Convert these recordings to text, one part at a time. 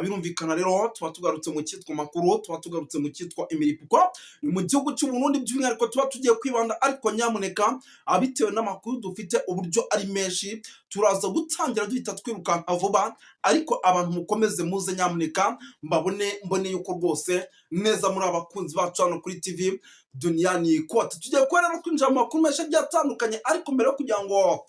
Birumvikana rero, tuba tugarutse mu cyitwa makuru, tuba tugarutse mu cyitwa imiripuko. Ni mu gihugu cy'u Burundi by'umwihariko tuba tugiye kwibanda, ariko nyamuneka, bitewe n'amakuru dufite uburyo ari menshi, turaza gutangira duhita twirukanka vuba, ariko abantu mukomeze muze nyamuneka, mbabone, mbone yuko rwose neza muri abakunzi bacu hano kuri TV Duniyani Kote. Tugiye kuba rero twinjira mu makuru menshi agiye atandukanye, ariko mbere yo kugira ngo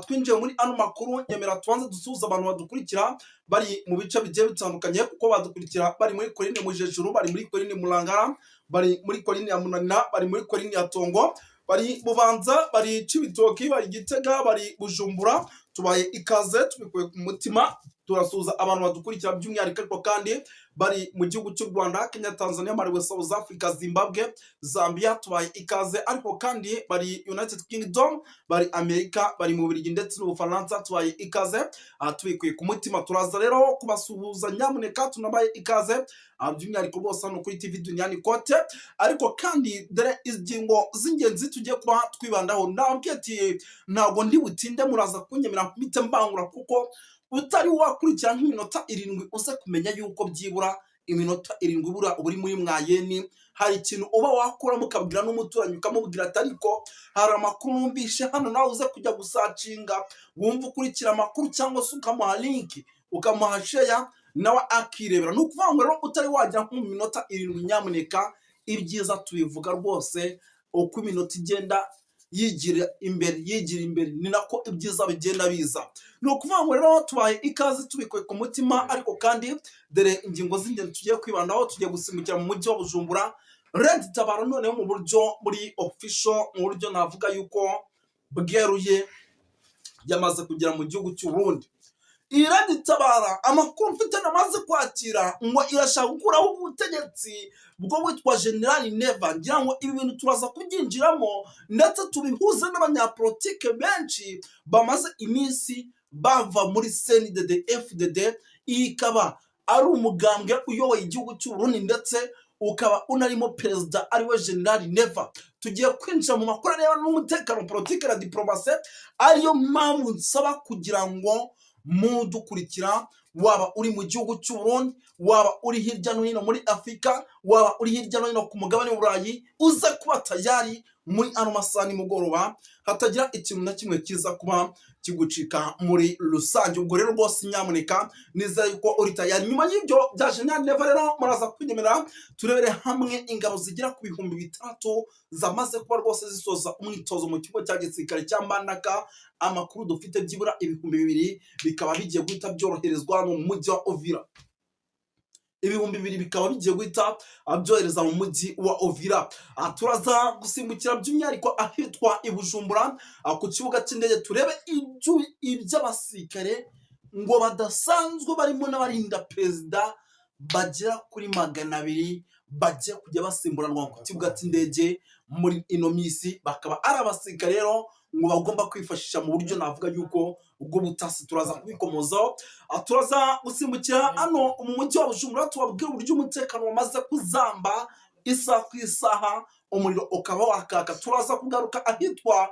twinjiye muri ano makuru, nyemera tubanze dusuhuza abantu badukurikira bari mu bice bigiye bitandukanye, kuko badukurikira bari muri colline Mujejuru, bari muri colline Murangara, bari muri colline ya Munanira, bari muri colline ya Tongo, bari Bubanza, bari Cibitoki, bari Gitega, bari Bujumbura. Tubaye ikaze tubikuye ku mutima. Turasuhuza abantu badukurikira by'umwihariko, ariko kandi bari mu gihugu cy'u Rwanda, Kenya, Tanzania, Malawi, South Africa, Zimbabwe, Zambia, tubaye ikaze. Ariko kandi bari United Kingdom, bari Amerika, bari mu Bubiligi ndetse n'Ubufaransa, tubaye ikaze tubikuye ku mutima. Turaza rero kubasuhuza nyamuneka, tunabaye ikaze by'umwihariko rwose hano kuri TV Duniyani Kote. Ariko kandi dore ingingo z'ingenzi tugiye kuba twibandaho. Nababwiye ati ntabwo ndi butinde, muraza kunyemera mpite mbangura, kuko utari wakurikira nk'iminota 7 uze kumenya yuko byibura iminota 7 ibura uba uri muri moyenne, hari ikintu uba wakuramo ukabwira n'umuturanyi, ukamubwira ati ariko hari amakuru numvishe hano, nawe uze kujya gusearchinga wumva ukurikira amakuru, cyangwa se ukamuha link, ukamuha share, nawe akirebera. Ni ukuvuga ngo rero utari wajya nko mu minota 7, nyamuneka, ibyiza tubivuga rwose uko iminota igenda yigira imbere, yigira imbere, ni nako ibyiza bigenda biza. Ni ukuvuga ngo rero tubaye ikaze tubikuye ku mutima. Ariko kandi dore ingingo z'ingenzi tugiye kwibandaho. Tugiye gusimbukira mu mujyi wa Bujumbura. RED Tabara noneho mu buryo muri official, mu buryo navuga yuko bweruye, yamaze kugera mu gihugu cy'u Burundi. Iyi RED Tabara, amakuru mfite namaze kwakira, ngo irashaka gukuraho ubutegetsi bwo witwa General Neva. Ngira ngo ibi bintu turaza kubyinjiramo, ndetse tubihuze n'abanyapolitike benshi bamaze iminsi bava muri CNDD FDD. Iyi ikaba ari umugambwe uyoboye igihugu cy'u Burundi, ndetse ukaba unarimo perezida ariwe General Neva. Tugiye kwinjira mu makuru arebana n'umutekano, politiki na diporomasi, ariyo mpamvu nsaba kugira ngo mudukurikira, waba uri mu gihugu cy'u Burundi, waba uri hirya no hino muri Afurika, waba uri hirya no hino ku mugabane w'Uburayi, uze kuba tayari muri ano masaha nimugoroba, hatagira ikintu na kimwe kiza kuba kigucika muri rusange. Ubwo rero rwose nyamuneka nizere yuko uri tayari. Nyuma y'ibyo bya General Neva rero, muraza kwiyemerera turebere hamwe ingabo zigera ku 6000 zamaze kuba rwose zisoza umwitozo mu kigo cya gisirikare cya Mbandaka. Amakuru dufite, byibura 2000 bikaba bigiye guhita byoroherezwa hano mu mujyi wa Uvira. 2000 bikaba bigiye guhita byohereza mu mujyi wa Uvira. Turaza gusimbukira by'umwihariko ahitwa i Bujumbura ku kibuga cy'indege, turebe iby'abasirikare ngo badasanzwe barimo n'abarinda perezida bagera kuri 200 bagiye kujya basimburanwa ku kibuga cy'indege muri ino minsi, bakaba ari abasirikare rero ngo bagomba kwifashisha mu buryo navuga yuko ubw'ubutasi. Turaza kubikomozaho. Turaza gusimbukira hano mu mujyi wa Bujumbura, tubabwira uburyo umutekano wamaze kuzamba, isaha ku isaha umuriro ukaba wakaka. Turaza kugaruka ahitwa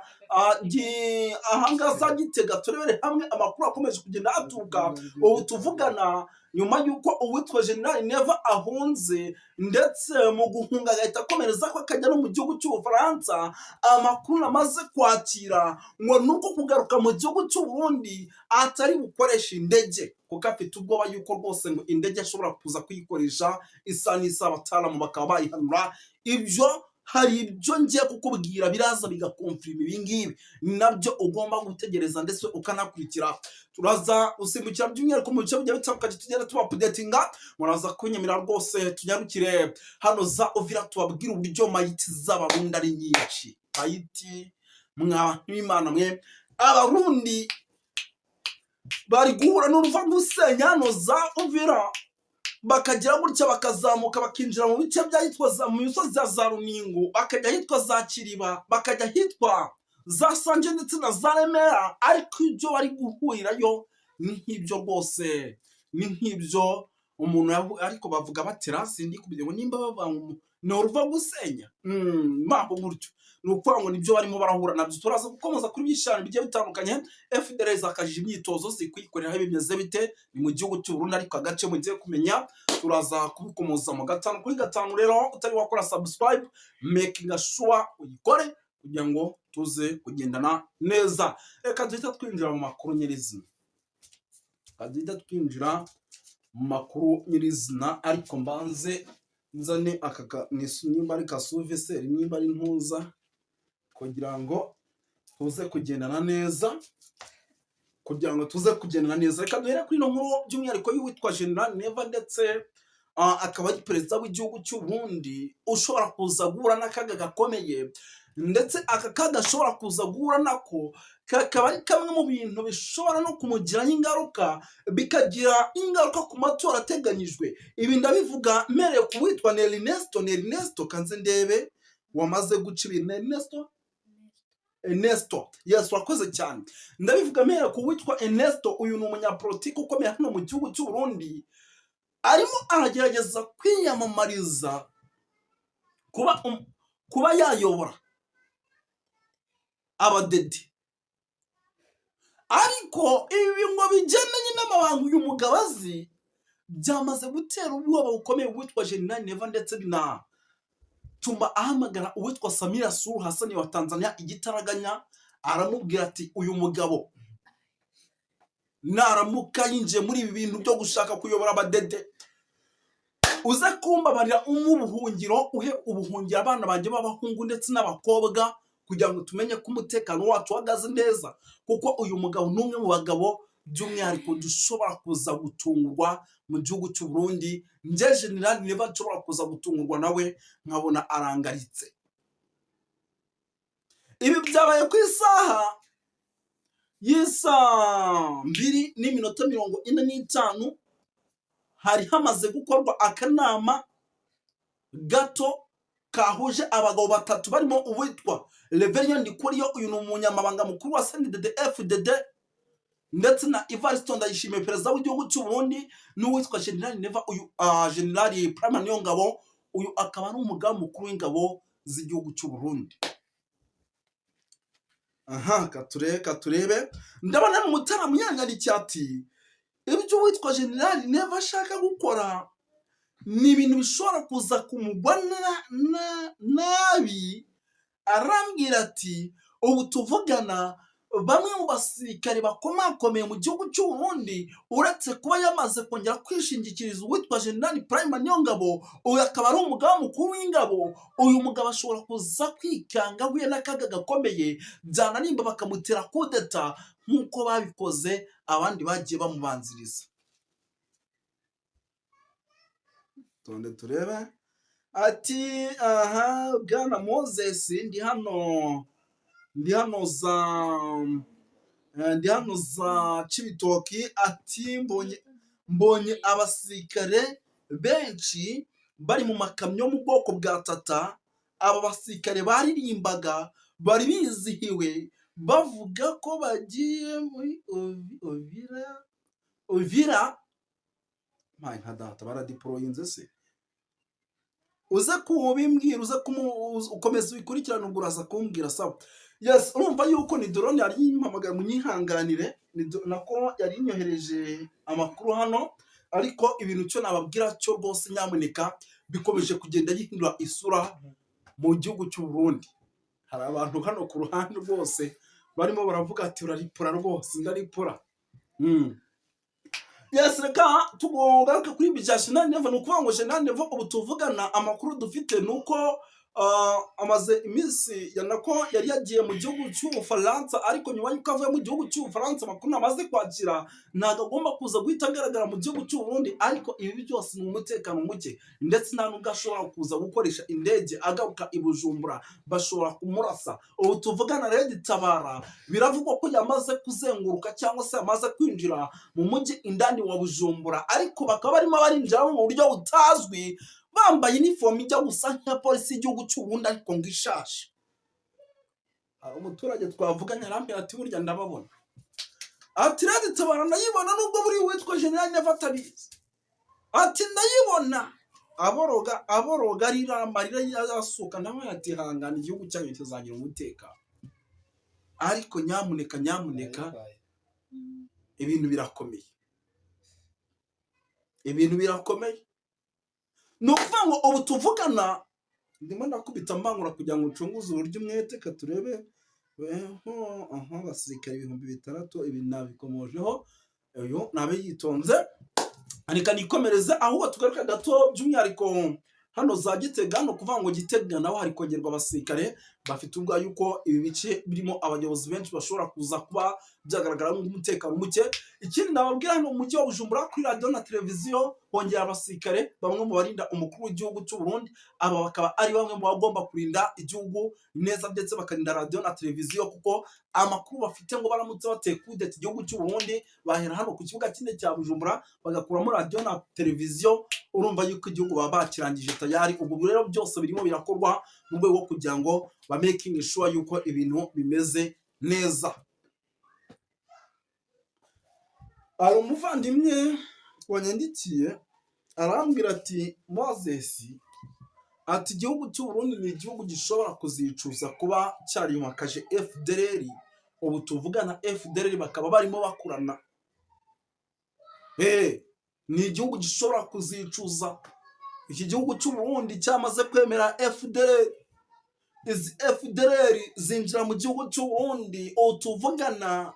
ahangaha za Gitega, turebere hamwe amakuru akomeje kugenda aturuka ubu tuvugana, nyuma y'uko uwitwa General Neva ahunze, ndetse mu guhunga agahita akomereza ko akajya no mu gihugu cy'Ubufaransa. Amakuru namaze kwakira ngo ni uko kugaruka mu gihugu cy'u Burundi atari bukoresha indege, kuko afite ubwoba yuko rwose ngo indege ashobora kuza kuyikoresha isaha n'isaha, abataramu bakaba bayihanura. Ibyo hari ibyo ngiye kukubwira biraza bigaconfirma ibi ngibi, nabyo ugomba gutegereza ndetse ukanakurikira. Turaza gusimbukira by'umwihariko mu bice bigiye bitandukanye, tugenda tubaupdatinga. Muraza kunyemera rwose tunyarukire hano za Uvira, tubabwire uburyo mayiti z'Abarundi ari nyinshi. Mayiti, mwa n'Imana mwe, Abarundi bari guhura n'uruva gusenya hano za Uvira, bakagira gutya bakazamuka bakinjira mu bice by'ahitwa mu misozi ya za Runingu, bakajya ahitwa za Kiriba, bakajya ahitwa za Sanje ndetse na za Remera. Ariko ibyo bari guhurirayo ni nk'ibyo rwose, ni nk'ibyo umuntu ariko bavuga batera, sindi kugira ngo nimba bavuga ngo ni uruva gusenya, mpamvu gutyo. Ni ukuvuga ngo nibyo barimo barahura nabyo. Turaza gukomeza kuri byinshi cyane bigiye bitandukanye. FDLR zakajije imyitozo, ziri kuyikoreraho, bimeze bite? Ni mu gihugu cy'u Burundi, ariko agace mugiye kumenya turaza kubikomoza mu gatanu kuri gatanu. Rero utari wakora subscribe, making sure uyikore kugira ngo tuze kugendana neza. Reka duhita twinjira mu makuru nyirizina, reka duhita twinjira mu makuru nyirizina, ariko mbanze nzane aka nimba ari kasuveseri, nimba ari ntuza, kugira ngo tuze kugendana neza, kugira ngo tuze kugendana neza. Reka duhere kuri ino nkuru by'umwihariko y'uwitwa General Neva, ndetse akaba ari perezida w'igihugu cy'u Burundi, ushobora kuza guhura n'akaga gakomeye. Ndetse aka kaga ashobora kuza guhura nako kakaba ari kamwe mu bintu bishobora no kumugiraho ingaruka, bikagira ingaruka ku matora ateganyijwe. Ibi ndabivuga mpereye ku witwa Nerinesto. Nerinesto, kanze ndebe wamaze guca ibintu. Ernesto, Ernesto, yes, wakoze cyane. Ndabivuga mpereye ku witwa Ernesto. Uyu ni umunyapolitiki ukomeye hano mu gihugu cy'u Burundi, arimo aragerageza kwiyamamariza kuba yayobora abadede. Ariko ibi ngo bigendanye n'amabanga uyu mugabo azi, byamaze gutera ubwoba bukomeye uwitwa General Neva, ndetse binatuma ahamagara uwitwa Samia Suluhu Hassan wa Tanzania igitaraganya, aramubwira ati: "Uyu mugabo naramuka yinjiye muri ibi bintu byo gushaka kuyobora abadede, uze kumbabarira umuhe ubuhungiro, uhe ubuhungiro abana banjye b'abahungu ndetse n'abakobwa, kugira ngo tumenye ko umutekano wacu uhagaze neza, kuko uyu mugabo ni umwe mu bagabo by'umwihariko dushobora kuza gutungurwa mu gihugu cy'u Burundi. Njye General Neva nshobora kuza gutungurwa nawe nkabona arangaritse." Ibi byabaye ku isaha y'isaa 2:45. Hari hamaze gukorwa akanama gato kahuje abagabo batatu barimo uwitwa Reverien Ndikuriyo, uyu ni umunyamabanga mukuru wa CNDD FDD, ndetse na Evariste Ndayishimiye, perezida w'igihugu cy'u Burundi, n'uwitwa General Neva, uyu General Prime Niyongabo, uyu akaba ari umugaba mukuru w'ingabo z'igihugu cy'u Burundi. Aha katurebe, katurebe. Ndabona mu mutaramo yanyandikiye ati: "Ibyo uwitwa General Neva ashaka gukora ni ibintu bishobora kuza kumugwa nabi." Arambwira ati: "Ubu tuvugana, bamwe mu basirikare bakomakomeye mu gihugu cy'u Burundi, uretse kuba yamaze kongera kwishingikiriza uwitwa General Prime Niyongabo, uyu akaba ari umugaba mukuru w'ingabo, uyu mugabo ashobora kuza kwikanga ahuye n'akaga gakomeye, byananimba bakamutera kudeta nk'uko babikoze abandi bagiye bamubanziriza." Tonde turebe. Ati: "Aha bwana Moses, ndi hano, ndi hano za ndi hano za Cibitoki." Ati: Mbonye abasirikare benshi bari mu makamyo yo mu bwoko bwa Tata. Aba basirikare baririmbaga, bari bizihiwe, bavuga ko bagiye muri Uvira." Uvira, mpaye nka data, baradiporoyinze se? Uze kubimbwira, uze ukomeza ubikurikirane, ubwo uraza kumbwira. Sawa, yes. Urumva yuko ni drone yari yimpamagaye, munyihanganire, nako yari inyohereje amakuru hano. Ariko ibintu cyo nababwira cyo rwose, nyamuneka, bikomeje kugenda bihindura isura mu gihugu cy'u Burundi. Hari abantu hano ku ruhande rwose barimo baravuga ati: "Uraripura rwose." Ndaripura. Yes, reka tugaruke kuri ibi bya General Neva. Ni ukuvuga ngo General Neva, ubu tuvugana, amakuru dufite ni uko amaze iminsi ya nako yari yagiye mu gihugu cy'Ubufaransa, ariko nyuma y'uko avuye mu gihugu cy'Ubufaransa, amakuru namaze kwakira, ntabwo agomba kuza guhita agaragara mu gihugu cy'u Burundi. Ariko ibi byose ni umutekano muke, ndetse nta nubwo ashobora kuza gukoresha indege agaruka i Bujumbura, bashobora kumurasa. Ubu tuvugana rero, Tabara biravugwa ko yamaze kuzenguruka cyangwa se yamaze kwinjira mu mujyi indani wa Bujumbura, ariko bakaba barimo barinjiramo mu buryo butazwi, bambaye inifomu ijya gusa nk'iya polisi y'igihugu cy'u Burundi, ariko ngo ishaje. Hari umuturage twavuganye, arambwira ati: "Burya ndababona." Ati: "Rero Tabara ndayibona, nubwo buri witwa General Neva atabizi." Ati: "Ndayibona." Aboroga aboroga, arira amarira yasuka, nawe yatihangana, igihugu cyanyu kizagira umutekano. Ariko nyamuneka, nyamuneka, ibintu birakomeye, ibintu birakomeye. Ni ukuvuga ngo ubu tuvugana ndimo ndakubita mbangura kugira ngo ncunguze uburyo umwete. Ka turebe aha, abasirikare 6000, ibi nabikomojeho, uyu nabe yitonze. Reka nikomereze, ahubwo tugaruke gato by'umwihariko hano za Gitega. Ni ukuvuga ngo Gitega naho hari kongerwa abasirikare bafite ubwa yuko ibi bice birimo abayobozi benshi bashobora kuza kuba byagaragara nk'umutekano muke. Ikindi nababwira, hano mu mujyi wa Bujumbura, kuri radiyo na televiziyo hongera abasirikare, bamwe mu barinda umukuru w'igihugu cy'u Burundi. Aba bakaba ari bamwe mu bagomba kurinda igihugu neza, ndetse bakarinda radiyo na televiziyo, kuko amakuru bafite ngo baramutse bateye kudeta igihugu cy'u Burundi, bahera hano ku kibuga cy'indege cya Bujumbura bagakuramo radiyo na televiziyo. Urumva yuko igihugu baba bakirangije tayari. Ubwo rero byose birimo birakorwa mu rwego rwo kugira ngo ba making sure yuko ibintu bimeze neza. Hari umuvandimwe wanyandikiye arambwira ati: "Moses," ati, "igihugu cy'u Burundi ni igihugu gishobora kuzicuza kuba cyariyubakaje FDLR." Ubu tuvugana FDLR bakaba barimo bakurana. Ni igihugu gishobora kuzicuza, iki gihugu cy'u Burundi cyamaze kwemera FDLR. Izi FDLR zinjira mu gihugu cy'u Burundi, ubu tuvugana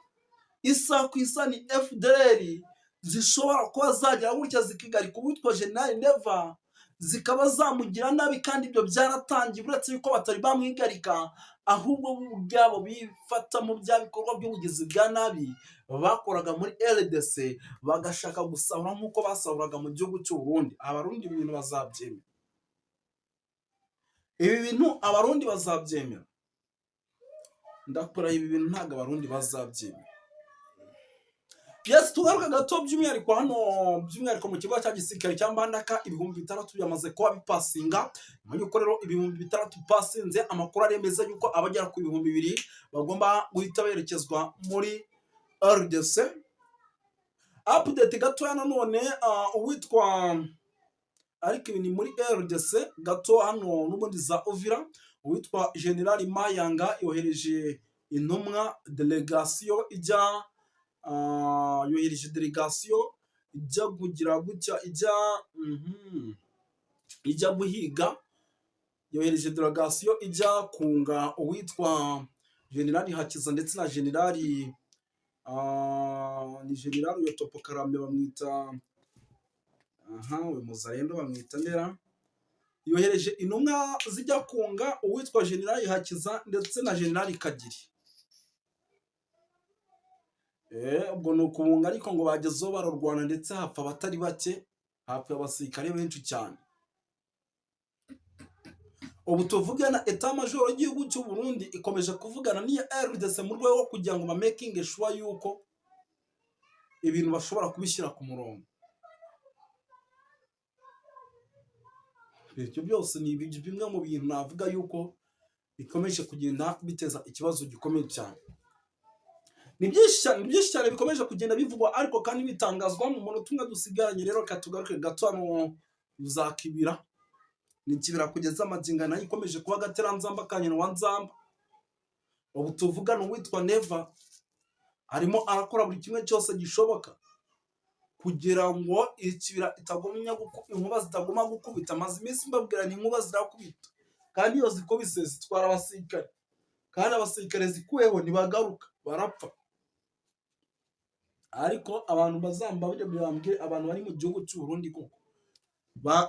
isaha ku isaha ni FDLR zishobora kuba zagera gutya zikigarika uwitwa General Neva, zikaba zamugira nabi. Kandi ibyo byaratangiye, uretse yuko batari bamwigarika, ahubwo bo ubwabo bifata mu bya bikorwa by'ubugizi bwa nabi bakoraga muri RDC, bagashaka gusahura nk'uko basahuraga mu gihugu cy'u Burundi. Abarundi ibi bintu bazabyemera? Ibi bintu Abarundi bazabyemera? Ndakora ibi bintu, ntabwo Abarundi bazabyemera. Yes, tugaruka gato by'umwihariko hano, by'umwihariko mu kigo cya gisirikare cya Mbandaka, 6000 byamaze kuba bipasinga. Nyuma y'uko rero 6000 bipasinze, amakuru aremeza yuko abagera ku 2000 bagomba guhita berekezwa muri RDC. Update gatoya nanone, uwitwa, ariko ibi ni muri RDC gato hano n'ubundi za Uvira, uwitwa General Mayanga yohereje intumwa, delegation ijya, yohereje delegation ijya kugira gutya, ijya ijya guhiga, yohereje delegation ijya kunga uwitwa General Hakiza ndetse na General, ni General Yotopo Karame bamwita, aha uyu muzarendo bamwita ndera. Yohereje intumwa zijya kunga uwitwa General Hakiza ndetse na General Kagiri. Ubwo ni ukubunga, ariko ngo bagezeho bararwana, ndetse hapfa abatari bake, hapfa abasirikare benshi cyane. Ubu tuvugana état major y'igihugu cy'u Burundi ikomeje kuvugana n'iya RDC mu rwego rwo kugira ngo bamakinge sure yuko ibintu bashobora kubishyira ku murongo. Ibyo byose ni bimwe mu bintu navuga yuko bikomeje kugenda biteza ikibazo gikomeye cyane. Ni byinshi cyane, ni byinshi cyane bikomeje kugenda bivugwa, ariko kandi bitangazwa. Mu munota umwe dusigaranye rero, reka tugaruke gato hano za Kibira. Ni Kibira kugeza amagingo nayo ikomeje kuba agateranzamba ka nyina wa nzamba. Ubu tuvugana uwitwa Neva arimo arakora buri kimwe cyose gishoboka kugira ngo Ikibira itagumya, inkuba zitaguma gukubita. Amaze iminsi mbabwira ni inkuba zirakubita, kandi iyo zikubise zitwara abasirikare, kandi abasirikare zikuweho ntibagaruka, barapfa. Ariko abantu bazambabwire, bambwire abantu bari mu gihugu cy'u Burundi koko,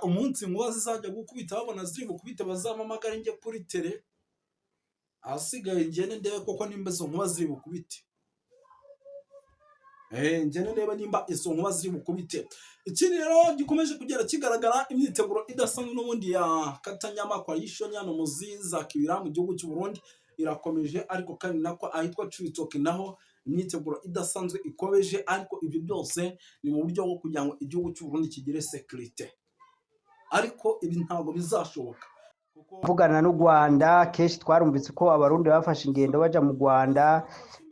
umunsi inkuba zizajya gukubita babona ziri bukubite, bazampamagare njye kuri terrain, ahasigaye ngende ndebe koko nimba izo nkuba ziri bukubite. Ngende ndebe nimba izo nkuba ziri bukubite. Ikindi rero gikomeje kugenda kigaragara, imyiteguro idasanzwe n'ubundi ya Katanyama coalition hano muziza Kibira mu gihugu cy'u Burundi irakomeje, ariko kandi nako ahitwa Cibitoke naho imyiteguro idasanzwe ikomeje. Ariko ibyo byose ni mu buryo bwo kugira ngo igihugu cy'u Burundi kigire sécurité, ariko ibi ntabwo bizashoboka kuko Kuvugana n'u Rwanda, kenshi twarumvise ko Abarundi bafashe ingendo baja mu Rwanda,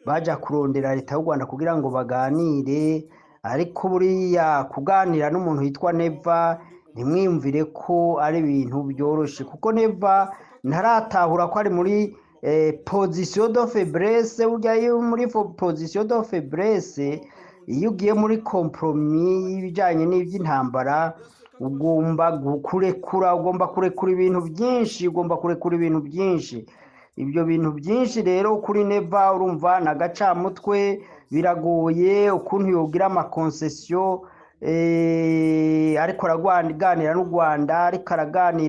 baja kurondera leta y'u Rwanda kugira ngo baganire. Ariko buriya kuganira n'umuntu yitwa Neva Ntimwiyumvire ko ari ibintu byoroshe, kuko Neva ntaratahura ko ari muri position de faiblesse. Burya iyo muri position de faiblesse, iyo ugiye muri compromis y'ibijyanye n'iby'intambara, ugomba kurekura, ugomba kurekura ibintu byinshi, ugomba kurekura ibintu byinshi. Ibyo bintu byinshi rero kuri Neva, urumva ni agacamutwe, biragoye ukuntu yogira ama concessions, ariko araganira n'u Rwanda, ariko araganira.